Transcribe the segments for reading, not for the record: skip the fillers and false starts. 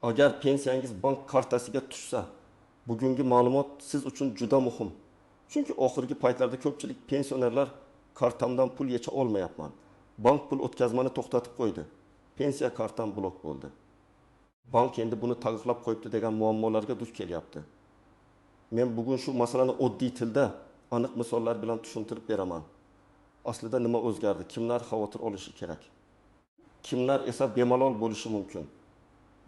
Agar pensiyangiz bank kartasiga tushsa, bugungi ma'lumot siz uchun juda muhim. Chunki oxirgi paytlarda ko'pchilik pensionerlar kartamdan pul yecha olmayapman, bank pul o'tkazmani to'xtatib qo'ydi, pensiya kartam blok bo'ldi, bank endi buni taqiqlab qo'yibdi degan muammolarga duch kelyapti. Men bugun shu masalani oddiy tilda, aniq misollar bilan tushuntirib beraman. Aslida nima o'zgardi, kimlar xavotir olishi kerak, kimlar esa bemalol bo'lishi mumkin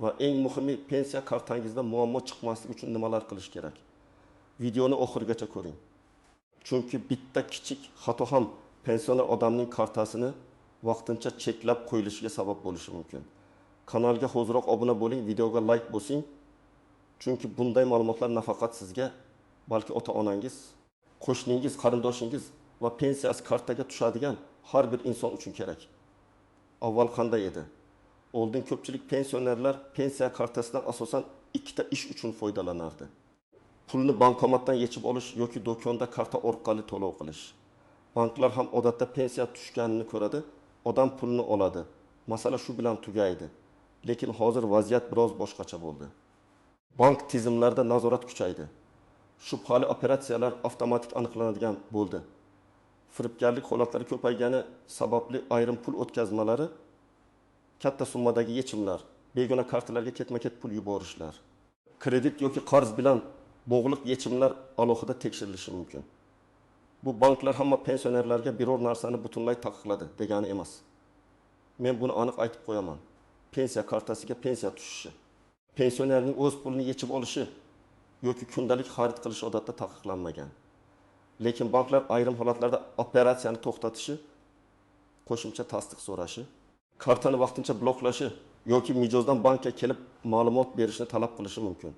va eng muhimi pensiya kartangizda muammo chiqmasligi uchun nimalar qilish kerak. Videoni oxirigacha ko'ring. Chunki bitta kichik xato ham pensioner odamning kartasini vaqtincha cheklab qo'yilishiga sabab bo'lishi mumkin. Kanalga hoziroq obuna bo'ling, videoga like bosing. Chunki bunday ma'lumotlar nafaqat sizga, balki ota-onangiz, qo'shningiz, qarindoshingiz va pensiyasi kartaga tushadigan har bir inson uchun kerak. Avval qanday edi? Oldin ko'pchilik pensionerlar pensiya kartasidan asosan ikkita ish uchun foydalanardi. Pulni bankomatdan yechib olish yoki do'konda karta orqali to'lov qilish. Banklar ham odatda pensiya tushganini ko'radi, odam pulni oladi. Masala shu bilan tugaydi. Lekin hozir vaziyat biroz boshqacha bo'ldi. Bank tizimlarida nazorat kuchaydi. Shubhali operatsiyalar avtomatik aniqlanadigan bo'ldi. Firibgarlik holatlari ko'paygani sababli ayrim pul o'tkazmalari, katta summadagi yechimlar, begona kartalarga ketma-ket pul yuborishlar, kredit yoki qarz bilan bog'liq yechimlar alohida tekshirilishi mumkin. Bu banklar hamma pensionerlarga biror narsani butunlay taqiqladi degani emas. Men buni aniq aytib qo'yaman. Pensiya kartasiga pensiya tushishi, pensionerning o'z pulini yechib olishi yoki kundalik xarid qilishi odatda taqiqlanmagan. Lekin banklar ayrim holatlarda operatsiyani to'xtatishi, qo'shimcha tasdiq so'rashi, kartani vaqtincha bloklashi yoki mijozdan bankka kelib ma'lumot berishni talab qilishi mumkin.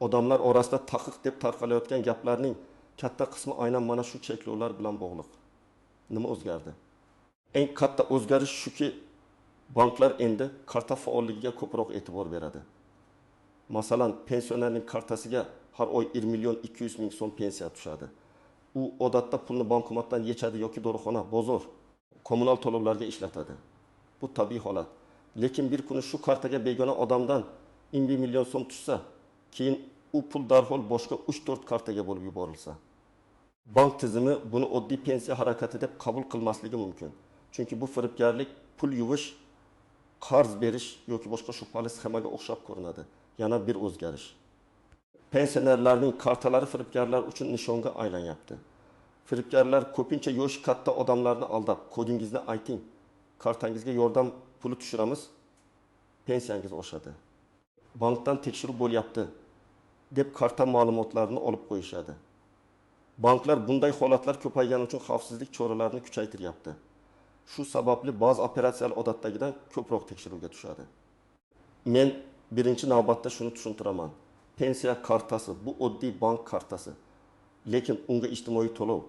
Odamlar orasida taqiq deb tarqalayotgan gaplarning katta qismi aynan mana shu cheklovlar bilan bog'liq. Nima o'zgardi? Eng katta o'zgarish shuki, banklar endi karta faolligiga ko'proq e'tibor beradi. Masalan, pensionerning kartasiga har oy 1 million 200 ming so'm pensiya tushadi. U odatda pulni bankomatdan yechadi yoki dorixona, bozor, kommunal to'lovlarga ishlatadi. Bu tabiiy holat. Lekin bir kuni shu kartaga begona odamdan 1 million so'm tushsa, keyin u pul darhol boshqa 3-4 kartaga bo'lib yuborilsa, bank tizimi buni oddiy pensiya harakati deb qabul qilmasligi mumkin. Chunki bu firibgarlik, pul yuvish, qarz berish yoki boshqa shubhali sxemaga o'xshab ko'rinadi. Yana bir o'zgarish. Pensionerlarning kartalari firibgarlar uchun nishonga aylanyapti. Firibgarlar ko'pincha yoshi katta odamlarni aldab, kodingizni ayting, kartangizga yordam puli tushiramiz, pensiyangiz oshadi, bankdan tekshiruv bo'lyapti deb karta ma'lumotlarini olib qo'yishadi. Banklar bunday holatlar ko'paygani uchun xavfsizlik choralarini kuchaytiryapti. Shu sababli ba'zi operatsiyalar odatdagidan ko'proq tekshiruvga tushadi. Men birinchi navbatda shuni tushuntiraman. Pensiya kartasi bu oddiy bank kartasi. Lekin unga ijtimoiy to'lov,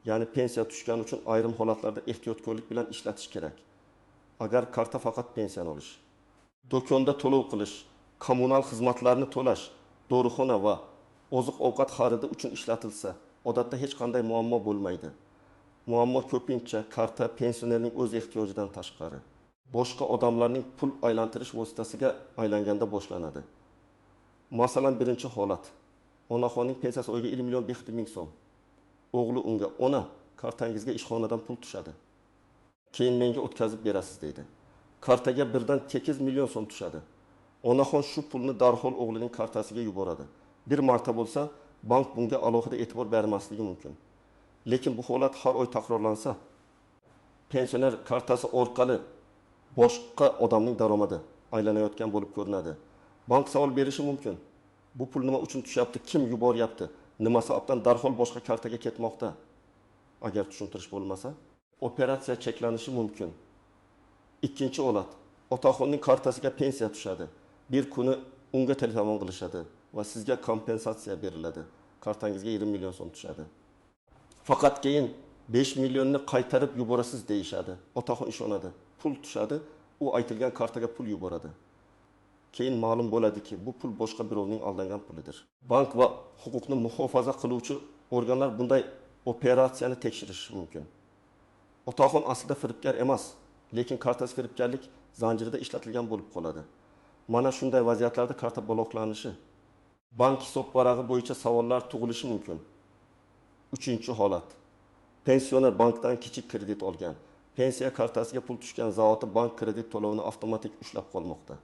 ya'ni pensiya tushgani uchun ayrim holatlarda ehtiyotkorlik bilan ishlatish kerak. Agar karta faqat pensiyani olish, do'konda to'lov qilish, kommunal xizmatlarni to'lash, dorixona va oziq-ovqat xaridi uchun ishlatilsa, odatda hech qanday muammo bo'lmaydi. Muammo ko'pincha karta pensionerning o'z ehtiyojidan tashqari boshqa odamlarning pul aylantirish vositasiga aylanganda boshlanadi. Masalan, birinchi holat. Onaxonning pensiyasi oyiga 1 million 500 ming so'm. O'g'li unga: "Ona, kartangizga ishxonadan pul tushadi. Keyin menga o'tkazib berasiz" deydi. Kartaga birdan 8 million so'm tushadi. Onaxon shu pulni darhol o'g'lining kartasiga yuboradi. Bir marta bo'lsa, bank bunga alohida e'tibor bermasligi mumkin. Lekin bu holat har oy takrorlansa, pensioner kartasi orqali boshqa odamning daromadi aylanayotgan bo'lib ko'rinadi. Bank savol berishi mumkin. Bu pul nima uchun tushyapti, kim yuboryapti, nima sababdan darhol boshqa kartaga ketmoqda? Agar tushuntirish bo'lmasa, operatsiya cheklanishi mumkin. Ikkinchi holat. Otaxonning kartasiga pensiya tushadi. Bir kuni unga telefon qilishadi va sizga kompensatsiya beriladi. Kartangizga 20 million so'm tushadi. Faqat keyin 5 millionni qaytarib yuborasiz deyishadi. Otaxon ishonadi. Pul tushadi, u aytilgan kartaga pul yuboradi. Keyin ma'lum bo'ladiki, bu pul boshqa birovning aldangan pulidir. Bank va huquqni muhofaza qiluvchi organlar bunday operatsiyani tekshirishi mumkin. Otaxon aslida firibgar emas, lekin kartasi firibgarlik zanjirida ishlatilgan bo'lib qoladi. Mana shunday vaziyatlarda karta bloklanishi, bank hisob varag'i bo'yicha savollar tug'ilishi mumkin. Uchinchi holat. Pensioner bankdan kichik kredit olgan. Pensiya kartasiga pul tushgan zahoti bank kredit to'lovini avtomatik ushlab qolmoqda.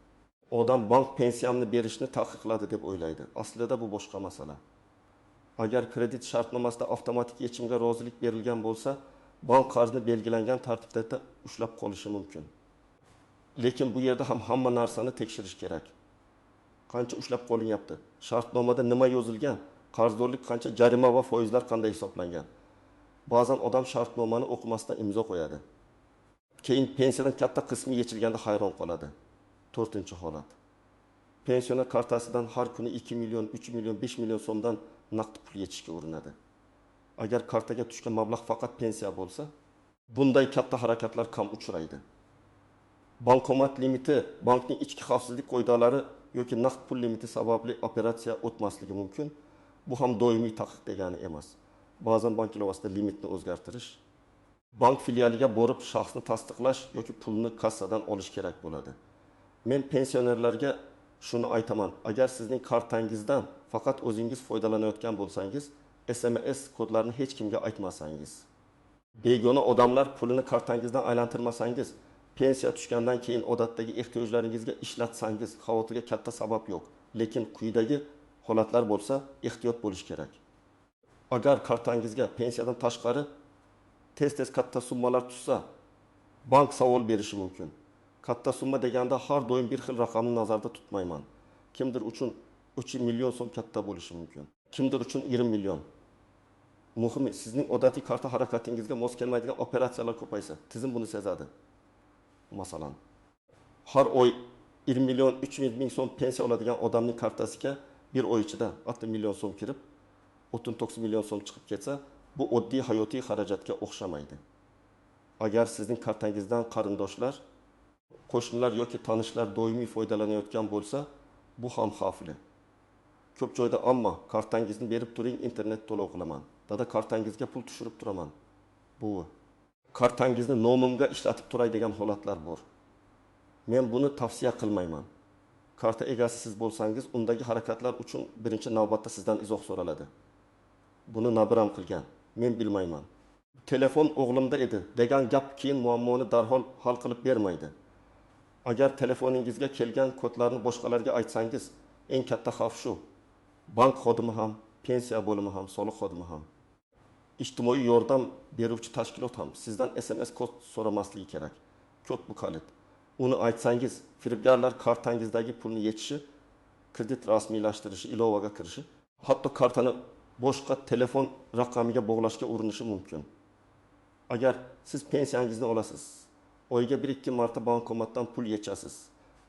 Odam bank pensiyamni berishni taqiqladi deb o'ylaydi. Aslida bu boshqa masala. Agar kredit shartnomasida avtomatik yechimga rozilik berilgan bo'lsa, bank qarzni belgilangan tartibda ushlab qolishi mumkin. Lekin bu yerda ham hamma narsani tekshirish kerak. Qancha ushlab qolinyapti? Shartnomada nima yozilgan? Qarzdorlik qancha, jarima va foizlar qanday hisoblangan? Ba'zan odam shartnomani o'qimasdan imzo qo'yadi. Keyin pensiyadan katta qismi yechilganda hayron qoladi. To'rtinchi holat. Pensioner kartasidan har kuni 2 million, 3 million, 5 million so'mdan naqd pul yechishga urinadi. Agar kartaga tushgan mablag' faqat pensiya bo'lsa, bunday katta harakatlar kam uchraydi. Bankomat limiti, bankning ichki xavfsizlik qoidalari yoki naqd pul limiti sababli operatsiya o'tmasligi mumkin. Bu ham doimiy taqiq degani emas. Ba'zan bank ilovasida limitni o'zgartirish, bank filialiga borib shaxsni tasdiqlash yoki pulni kassadan olish kerak bo'ladi. Men pensionerlarga shuni aytaman: agar sizning kartangizdan faqat o'zingiz foydalanayotgan bo'lsangiz, SMS kodlarini hech kimga aytmasangiz, begona odamlar pulini kartangizdan aylantirmasangiz, pensiya tushgandan keyin odatdagi ehtiyojlaringizga ishlatsangiz, xavotirga katta sabab yo'q. Lekin quyidagi holatlar bo'lsa, ehtiyot bo'lish kerak. Agar kartangizga pensiyadan tashqari tez-tez katta summalar tushsa, bank savol berishi mumkin. Katta summa deganda har doim bir xil raqamni nazarda tutmayman. Kimdir uchun 3 million so'm katta bo'lishi mumkin. Kimdir uchun 20 million. Muhimi, sizning odatiy karta harakatingizga mos kelmaydigan operatsiyalar ko'paysa, tizim buni sezadi. Masalan, har oy 1 million 300 ming so'm pensiya oladigan odamning kartasiga bir oy ichida 6 million so'm kirib, 39 million so'm chiqib ketsa, bu oddiy hayotiy xarajatga o'xshamaydi. Agar sizning kartangizdan qarindoshlar, qo'shnilar yoki tanishlar doimiy foydalanayotgan bo'lsa, bu ham xavfli. Ko'p joyda ammo kartangizni berib turing, internet to'lov qilaman. Dada kartangizga pul tushirib turaman. Bu kartangizni nomimga ishlatib turay degan holatlar bor. Men buni tavsiya qilmayman. Karta egasi siz bo'lsangiz, undagi harakatlar uchun birinchi navbatda sizdan izoh so'raladi. Buni nabiram qilgan, men bilmayman. Telefon o'g'limda edi degan gap keyin muammoni darhol hal qilib bermaydi. Agar telefoningizga kelgan kodlarni boshqalarga aytsangiz, eng katta xavf shu. Bank xodimi ham, pensiya bo'limi ham, soliq xodimi ham, ijtimoiy yordam beruvchi tashkilot ham sizdan SMS kod so'ramasligi kerak. Kod bu kalit. Uni aytsangiz, firibgarlar kartangizdagi pulni yechishi, kredit rasmiylashtirishi, ilovaga kirishi, hatto kartani boshqa telefon raqamiga bog'lashga urinishi mumkin. Agar siz pensiyangizni olasiz, oyga 1-2 marta bankomatdan pul yechasiz,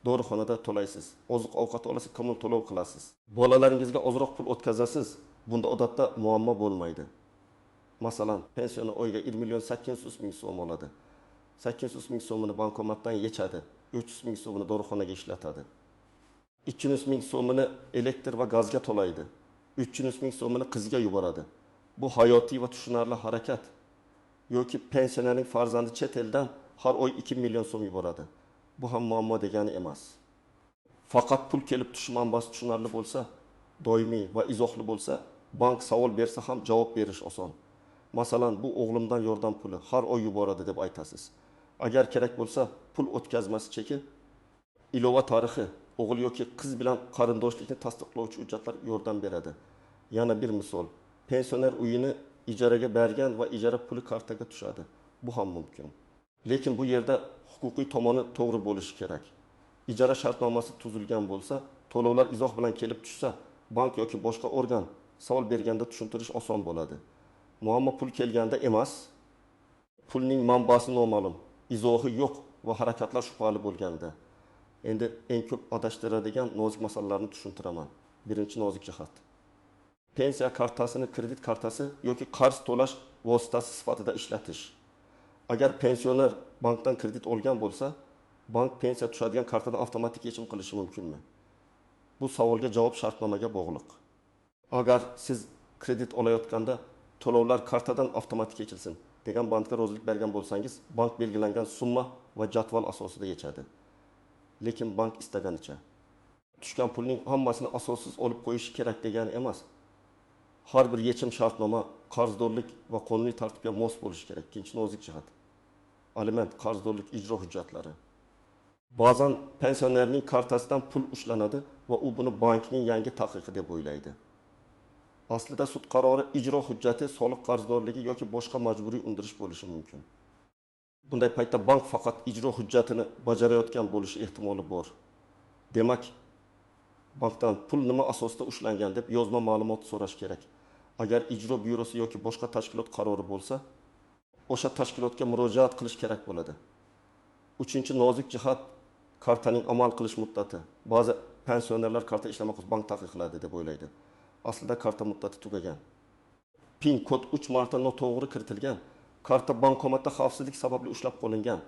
dorixonada to'laysiz, oziq-ovqat olasiz, kommunal to'lov qilasiz, bolalaringizga ozroq pul o'tkazasiz, bunda odatda muammo bo'lmaydi. Masalan, pensioner oyga 1 million 800 ming so'm oladi. 800 ming so'mini bankomatdan yechadi, 300 ming so'mini dorixonaga ishlatadi. 200 ming so'mini elektr va gazga to'laydi. 300 ming so'mini qizga yuboradi. Bu hayotiy va tushunarli harakat. Yoki pensionerning farzandi chet eldan har oy 2 million so'm yuboradi. Bu ham muammo degani emas. Faqat pul kelib tushish manbasi tushunarli bo'lsa, doimiy va izohli bo'lsa, bank savol bersa ham javob berish oson. Masalan, bu o'g'limdan yordam puli har oy yuboradi deb aytasiz. Agar kerak bo'lsa, pul o'tkazmasi cheki, ilova tarixi, o'g'il yoki qiz bilan qarindoshlikni tasdiqlovchi hujjatlar yordam beradi. Yana bir misol, pensioner uyini ijaraga bergan va ijara puli kartaga tushadi. Bu ham mumkin. Lekin bu yerda huquqiy tomoni to'g'ri bo'lishi kerak. Ijara shartnomasi tuzilgan bo'lsa, to'lovlar izoh bilan kelib tushsa, bank yoki boshqa organ savol berganda tushuntirish oson bo'ladi. Muammo pul kelganda emas, pulning manbasi noma'lum, izohi yo'q va harakatlar shubhali bo'lganda. Endi eng ko'p adashtiradigan nozik masalalarni tushuntiraman. Birinchi nozik jihat. Pensiya kartasini kredit kartasi yoki qarz to'lash vositasi sifatida ishlatish. Agar pensioner bankdan kredit olgan bo'lsa, bank pensiya tushadigan kartadan avtomatik yechim qilishi mumkinmi? Bu savolga javob shartnomaga bog'liq. Agar siz kredit olayotganda to'lovlar kartadan avtomatik yechilsin degan bankka rozilik bergan bo'lsangiz, bank belgilangan summa va jadval asosida yechadi. Lekin bank istaganicha. Tushgan pulning hammasini asossiz olib qo'yishi kerak degani emas. Har bir yechim shartnoma, qarzdorlik va qonuniy tartibga mos bo'lishi kerak. Ikkinchi nozik jihat: aliment, qarzdorlik, ijro hujjatlari. Ba'zan pensionerning kartasidan pul ushlanadi va u buni bankning yangi taqiqi deb o'ylaydi. Aslida sud qarori, ijro hujjati, soliq qarzdorligi yoki boshqa majburiy undirish bo'lishi mumkin. Bunday paytda bank faqat ijro hujjatini bajarayotgan bo'lishi ehtimoli bor. Demak, bankdan pul nima asosida ushlangan deb yozma ma'lumot so'rash kerak. Agar ijro byurosi yoki boshqa tashkilot qarori bo'lsa, o'sha tashkilotga murojaat qilish kerak bo'ladi. Uchinchi nozik jihat: kartaning amal qilish muddati. Ba'zi pensionerlar karta ishlamay qolsa, bank taqiqladi deb o'ylaydi. Aslida karta muddati tugagan. PIN kod 3 marta noto'g'ri kiritilgan, karta bankomatda xavfsizlik sababli ushlab qolingan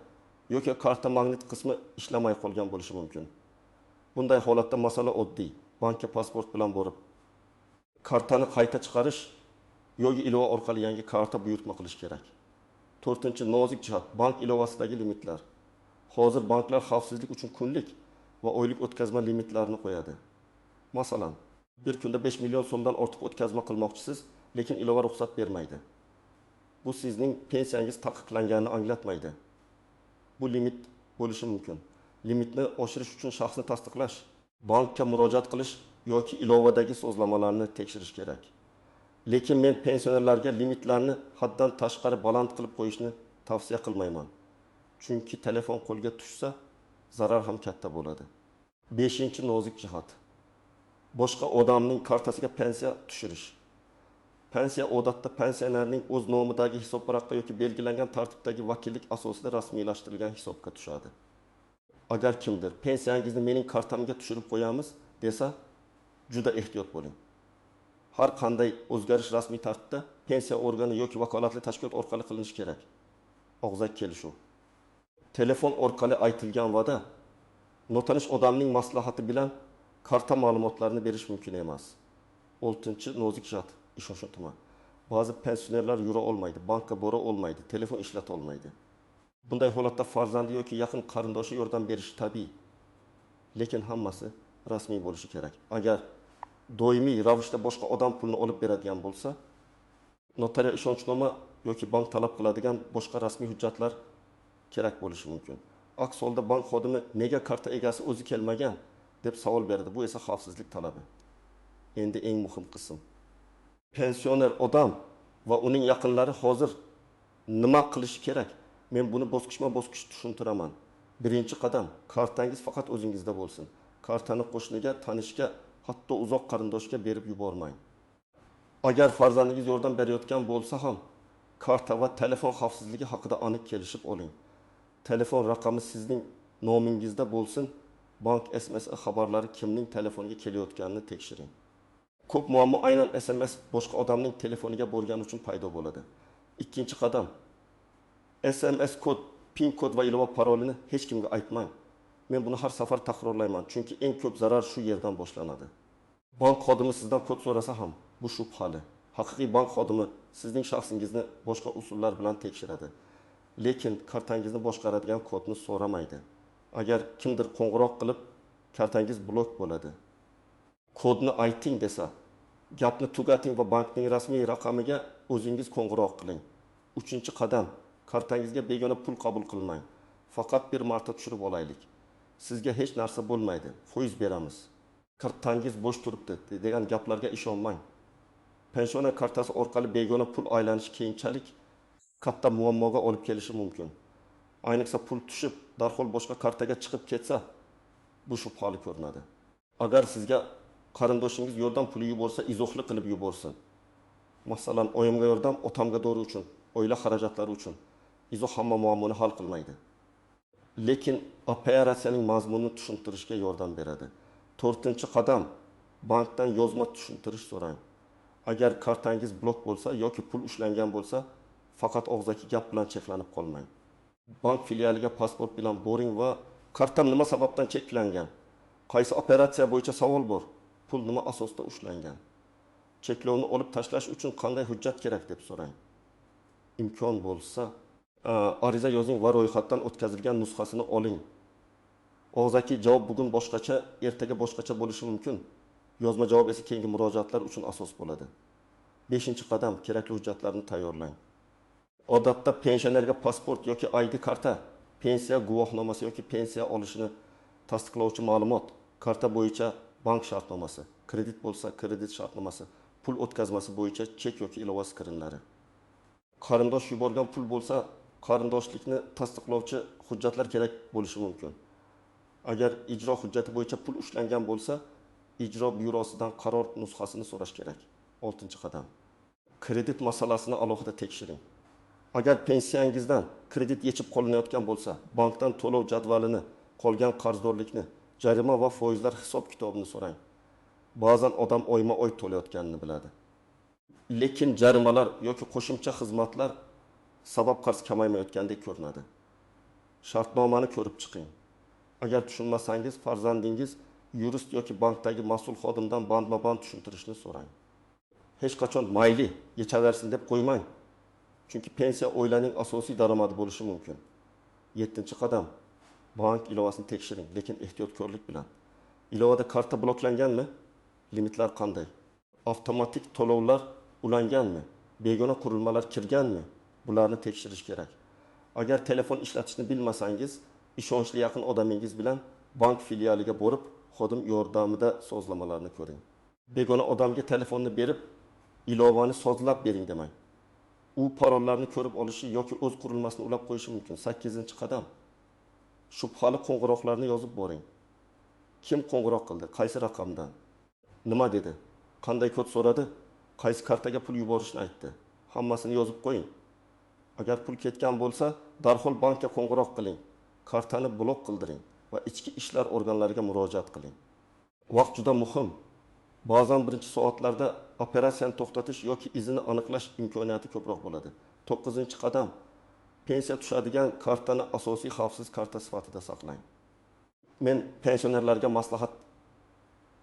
yoki karta magnit qismi ishlamay qolgan bo'lishi mumkin. Bunday holatda masala oddiy. Bankka pasport bilan borib, kartani qayta chiqarish yoki ilova orqali yangi karta buyurtma qilish kerak. To'rtinchi nozik jihat: bank ilovasidagi limitlar. Hozir banklar xavfsizlik uchun kunlik va oylik o'tkazma limitlarini qo'yadi. Masalan, bir kunda 5 million so'mdan ortiq o'tkazma qilmoqchisiz, lekin ilova ruxsat bermaydi. Bu sizning pensiyangiz taqiqlanganini anglatmaydi. Bu limit bo'lishi mumkin. Limitni oshirish uchun shaxsni tasdiqlash, bankka murojaat qilish yoki ilovadagi sozlamalarni tekshirish kerak. Lekin men pensionerlarga limitlarni haddan tashqari baland qilib qo'yishni tavsiya qilmayman. Chunki telefon qo'lga tushsa, zarar ham katta bo'ladi. Beshinchi nozik jihat: boshqa odamning kartasiga pensiya tushirish. Pensiya odatda pensionerning o'z nomidagi hisobvaraqqa yoki belgilangan tartibdagi vakillik asosida rasmiylashtirilgan hisobga tushadi. Agar kimdir pensiyangizni mening kartamga tushirib qo'yamiz desa, juda ehtiyot bo'ling. Har qanday o'zgarish rasmiy tartibda pensiya organi yoki vakolatli tashkilot orqali qilinishi kerak. Og'zaki kelishuv. Telefon orqali aytilgan va'da, notanish odamning maslahati bilan karta ma'lumotlarini berish mumkin emas. Oltinchi nozik jihat: ishonch. Ba'zi pensionerlar yura olmaydi, bankka bora olmaydi, telefon ishlata olmaydi. Bunday holatda farzandi yoki yaqin qarindoshi yordam berishi tabiiy. Lekin hammasi rasmiy bo'lishi kerak. Agar doimiy ravishda boshqa odam pulni olib beradigan bo'lsa, notarial ishonchnoma yoki bank talab qiladigan boshqa rasmiy hujjatlar kerak bo'lishi mumkin. Aks holda bank xodimi nega karta egasi o'zi kelmagan deb savol beradi. Bu esa xavfsizlik talabi. Endi eng muhim qism. Pensioner odam va uning yaqinlari hozir nima qilishi kerak? Men buni bosqichma-bosqich tushuntiraman. Birinchi qadam: kartangiz faqat o'zingizda bo'lsin. Kartani qo'shniga, tanishga, hatto uzoq qarindoshga berib yubormang. Agar farzandingiz yordam berayotgan bo'lsa ham, karta va telefon xavfsizligi haqida aniq kelishib oling. Telefon raqami sizning nomingizda bo'lsin, bank SMS xabarlari kimning telefoniga kelayotganini tekshiring. Ko'p muammo aynan SMS boshqa odamning telefoniga borgani uchun paydo bo'ladi. Ikkinchi qadam: SMS kod, PIN kod va ilova parolini hech kimga aytmang. Men buni har safar takrorlayman, chunki eng ko'p zarar shu yerdan boshlanadi. Bank xodimi sizdan kod so'rasa ham, bu shubhali. Haqiqiy bank xodimi sizning shaxsingizni boshqa usullar bilan tekshiradi. Lekin kartangizni boshqaradigan kodni so'ramaydi. Agar kimdir qo'ng'iroq qilib, kartangiz blok bo'ladi, kodni ayting desa, gapni tugating va bankning rasmiy raqamiga o'zingiz qo'ng'iroq qiling. Uchinchi qadam: kartangizga begona pul qabul qilmang. Faqat bir marta tushirib olaylik. Sizga hech narsa bo'lmaydi, foiz beramiz. Kartangiz bo'sh turibdi degan gaplarga ishonmang. Pensioner kartasi orqali begona pul aylanishi keyinchalik katta muammoga olib kelishi mumkin. Ayniqsa pul tushib, darhol boshqa kartaga chiqib ketsa, bu shubhali ko'rinadi. Agar sizga qarindoshingiz yordam puli yuborsa, izohli qilib yuborsin. Masalan, oyimga yordam, otamga dori uchun, oila xarajatlari uchun. Izoh hamma muammoni hal qilmaydi. Lekin operatsiyaning mazmunini tushuntirishga yordam beradi. To'rtinchi qadam: bankdan yozma tushuntirish so'rang. Agar kartangiz blok bo'lsa yoki pul ushlangan bo'lsa, faqat og'zaki gap bilan cheklanib qolmang. Bank filialiga pasport bilan boring va kartam nima sababdan cheklangan? Qaysi operatsiya bo'yicha savol bor? Pul nima asosda ushlangan? Cheklovni olib tashlash uchun qanday hujjat kerak deb so'rang. Imkon bo'lsa, ariza yozing va ro'yxatdan o'tkazilgan nusxasini oling. Og'zaki javob bugun boshqacha, ertaga boshqacha bo'lishi mumkin. Yozma javob esa keyingi murojaatlar uchun asos bo'ladi. Beshinchi qadam: kerakli hujjatlarni tayyorlang. Odatda pensionerga pasport yoki ID karta, pensiya guvohnomasi yoki pensiya olishini tasdiqlovchi ma'lumot, karta bo'yicha bank shartnomasi, kredit bo'lsa kredit shartnomasi, pul o'tkazmasi bo'yicha chek yoki ilova skrinlari. Qarindosh yuborgan pul bo'lsa, qarindoshlikni tasdiqlovchi hujjatlar kerak bo'lishi mumkin. Agar ijro hujjati bo'yicha pul ushlangan bo'lsa, ijro byurosidan qaror nusxasini so'rash kerak. Oltinchi qadam: kredit masalasini alohida tekshiring. Agar pensiyangizdan kredit yechib qolinayotgan bo'lsa, bankdan to'lov jadvalini, qolgan qarzdorlikni, jarima va foizlar hisob kitobini so'rang. Ba'zan odam oyma-oy to'layotganini biladi. Lekin jarimalar yoki qo'shimcha xizmatlar sabab qarz kamaymayotgandek ko'rinadi. Shartnomani ko'rib chiqing. Agar tushunmasangiz, farzandingiz, yurist yoki bankdagi mas'ul xodimdan bandma-band tushuntirishni so'rang. Hech qachon mayli, yechaversin deb qo'ymang. Chunki pensiya oilaning asosiy daromadi bo'lishi mumkin. Yettinchi qadam: bank ilovasini tekshiring, lekin ehtiyotkorlik bilan. Ilovada karta bloklanganmi? Limitlar qanday? Avtomatik to'lovlar ulanganmi? Begona qurilmalar kirganmi? Bularni tekshirish kerak. Agar telefon ishlatishni bilmasangiz, ishonchli yaqin odamingiz bilan bank filialiga borib, xodim yordamida sozlamalarni ko'ring. Begona odamga telefonni berib, ilovani sozlab bering demang. U parollarni ko'rib olishi yoki o'z qurilmasini ulab qo'yishi mumkin. Sakkizinchi qadam: shubhali qo'ng'iroqlarni yozib boring. Kim qo'ng'iroq qildi? Qaysi raqamdan? Nima dedi? Qanday kod so'radi? Qaysi kartaga pul yuborishni aytdi? Hammasini yozib qo'ying. Agar pul ketgan bo'lsa, darhol bankka qo'ng'iroq qiling. Kartani blok qildiring va ichki ishlar organlariga murojaat qiling. Vaqt juda muhim. Ba'zan birinchi soatlarda operatsiyani to'xtatish yoki izini aniqlash imkoniyati ko'proq bo'ladi. To'qqizinchi qadam: pensiya tushadigan kartani asosiy xavfsiz karta sifatida saqlang. Men pensionerlarga maslahat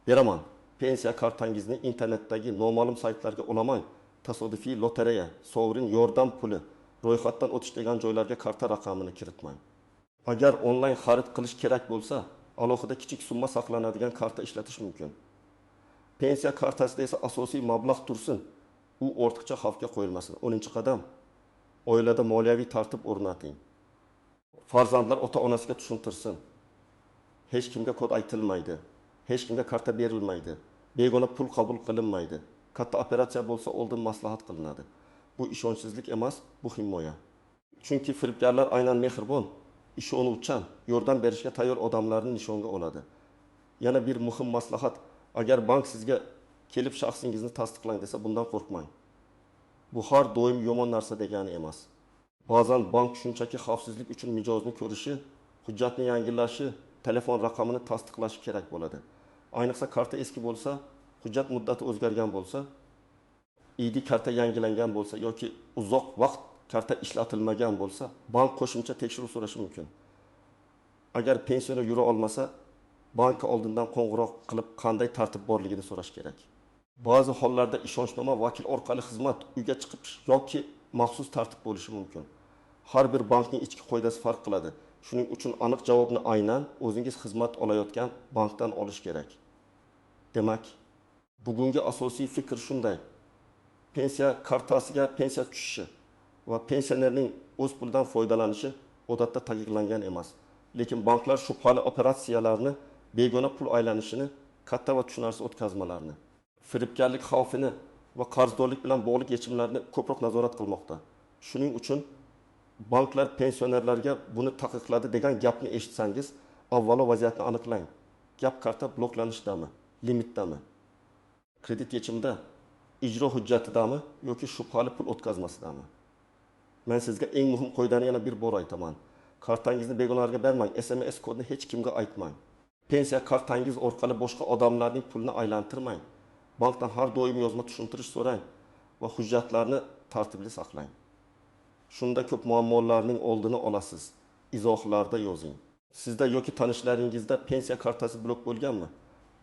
beraman. Pensiya kartangizni internetdagi noma'lum saytlarga ulamang. Tasodifiy lotereya, sovrin, yordam puli, ro'yxatdan o'tish degan joylarga karta raqamini kiritmang. Agar onlayn xarid qilish kerak bo'lsa, alohida kichik summa saqlanadigan karta ishlatish mumkin. Pensiya kartasida esa asosiy mablag' tursin, u ortiqcha xavfga qo'yilmasin. 10 qadam: oilada moliyaviy tartib o'rnating. Farzandlar ota-onasiga tushuntirsin. Hech kimga kod aytilmaydi, hech kimga karta berilmaydi, begona pul qabul qilinmaydi. Katta operatsiya bo'lsa oldin maslahat qilinadi. Bu ishonchsizlik emas, bu himoya. Chunki firibgarlar aynan mehribon, ishonuvchan, yordam berishga tayyor odamlarni nishonga oladi. Yana bir muhim maslahat: agar bank sizga kelib shaxsingizni tasdiqlang desa, bundan qo'rqmang. Bu har doim yomon narsa degani emas. Ba'zan bank shunchaki xavfsizlik uchun mijozni ko'rishi, hujjatni yangilashi, telefon raqamini tasdiqlashi kerak bo'ladi. Ayniqsa karta eski bo'lsa, hujjat muddati o'zgargan bo'lsa, ID karta yangilangan bo'lsa yoki uzoq vaqt karta ishlatilmagan bo'lsa, bank qo'shimcha tekshiruv so'rashi mumkin. Agar pensioner yura olmasa, bank oldindan qo'ng'iroq qilib qanday tartib borligini so'rash kerak. Ba'zi hollarda ishonchnoma vakil orqali xizmat uyga chiqib yoki maxsus tartib bo'lishi mumkin. Har bir bankning ichki qoidasi farq qiladi. Shuning uchun aniq javobni aynan o'zingiz xizmat olayotgan bankdan olish kerak. Demak, bugungi asosiy fikr shunday: pensiya kartasiga pensiya tushishi va pensionerning o'z pulidan foydalanishi odatda taqiqlangan emas. Lekin banklar shubhali operatsiyalarni, begona pul aylanishini, katta va tushunarsiz o'tkazmalarni, firibgarlik xavfini va qarzdorlik bilan bog'liq yechimlarni ko'proq nazorat qilmoqda. Shuning uchun banklar pensionerlarga buni taqiqladi degan gapni eshitsangiz, avvalo vaziyatni aniqlang. Gap karta bloklanishidami, limitdami, kredit yechimida, ijro hujjatidami yoki shubhali pul o'tkazmasidami? Men sizga eng muhim qoidani yana bir bor aytaman. Kartangizni begonalarga bermang, SMS kodini hech kimga aytmang. Pensiya kartangiz orqali boshqa odamlarning pulini aylantirmang. Bankdan har doim yozma tushuntirish so'rang va hujjatlarni tartibli saqlang. Shunda ko'p muammolarning oldini olasiz. Izohlarda yozing. Sizda yoki tanishlaringizda pensiya kartasi blok bo'lganmi?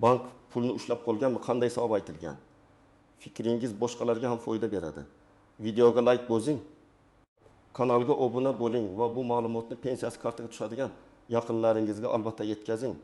Bank pulni ushlab qolganmi? Qanday sabab aytilgan? Fikringiz boshqalarga ham foyda beradi. Videoga like bosing, kanalga obuna bo'ling va bu ma'lumotni pensiyasi kartaga tushadigan yaqinlaringizga albatta yetkazing.